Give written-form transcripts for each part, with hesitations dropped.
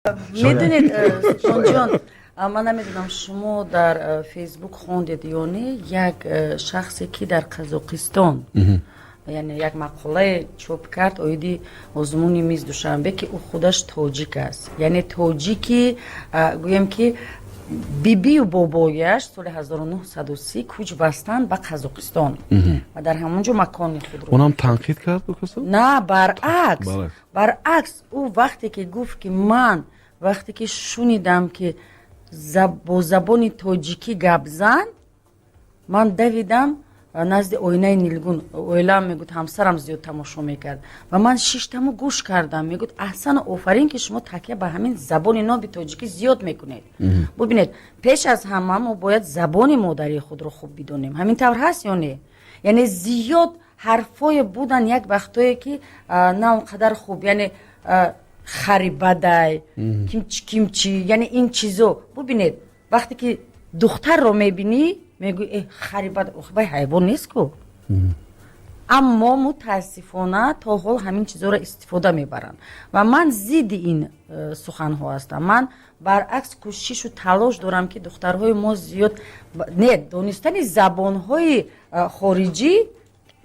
Медонед, Султонҷон, ман намедонам, шумо дар Фейсбук хондед ё не, як шахсе, ки дар Қазоқистон, яъне як мақолае чоп кард оиди озмуни Мисс Душанбе, ки ӯ худаш тоҷик аст, яъне тоҷики, гӯем ки, бибию бобояш соли 1930 кӯч бастанд ба Қазоқистон ва дар ҳамон ҷо макони худро Онам танқид кард? На, баръакс, баръакс. Ӯ вақте ки гуфт, ки ман вақте ки шунидам, ки бо забони тоҷикӣ гап зан, ман давидам назди оинаи нилгун. Оилаам, мегӯд, ҳамсарам зиёд тамошо мекард ва ман шиштаму гӯш кардам. Мегӯд, аҳсану офарин, ки шумо такя ба ҳамин забони ноби тоҷикӣ зиёд мекунед. Бубинед, пеш аз ҳама мо бояд забони модарии худро хуб бидонем. Ҳамин тавр ҳаст ё не? Яъне зиёд ҳарфое будан як вақтое, ки на он қадар хуб, яъне хари бадай, кимчи, яъне ин чизо. Бубинед, вақте ки духтарро мебинӣ, мегӯӣ: «Э, хари бад». Вай ҳайвон нест ку. Аммо мутаассифона то ҳол ҳамин чизоро истифода мебаранд ва ман зидди ин суханҳо ҳастам. Ман баръакс кӯшишу талош дорам, ки духтарҳои мо зиёд не, донистани забонҳои хориҷӣ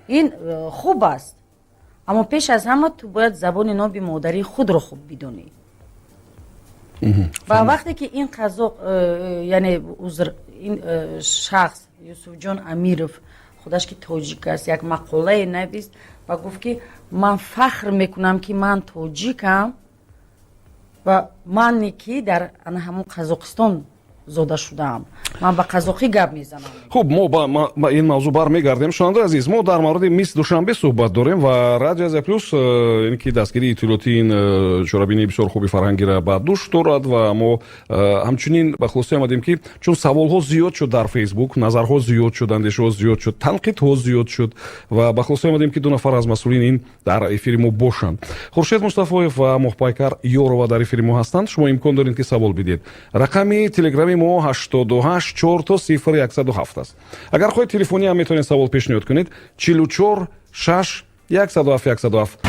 ин хуб аст, аммо пеш аз ҳама ту бояд забони ноби модарии худро хуб бидонӣ. Ва вақте ки ин қазоқ, яъне узр, ин шахс Юсуфҷон Амиров, худаш ки тоҷик аст, як мақолае навист ва гуфт, ки ман фахр мекунам, ки ман тоҷикам ва мане ки дар ана ҳамон Қазоқистон зода шудаам, ман ба қазоқӣ гап мезанам. Хуб, мо ба ин мавзӯъ бармегардем. Шунавандаи азиз, мо дар мавриди Мисс Душанбе суҳбат дорем ва Радио Азия Плюс, ин ки дастгирии иттилоотии ин чорабинии бисёр хуби фарҳангиро ба дӯш дорад. Ва мо ҳамчунин ба хулоса омадем, ки чун саволҳо зиёд шуд дар Фейсбук, назарҳо зиёд шуд, андешаҳо зиёд шуд, танқидҳо зиёд шуд ва ба хулоса омадем, ки ду нафар аз масъулин ин дар эфири мо бошанд. Хуршед Мустафоев ва Моҳпайкар Ёрова дар эфири мо ҳастанд. Шумо имкон доред, ки савол бидиҳед. Рақами телеграми мо 88 0000 107 аст. Агар хоҳед, телефонӣ ҳам метавонед савол пешниҳод кунед: 44 6 107 107.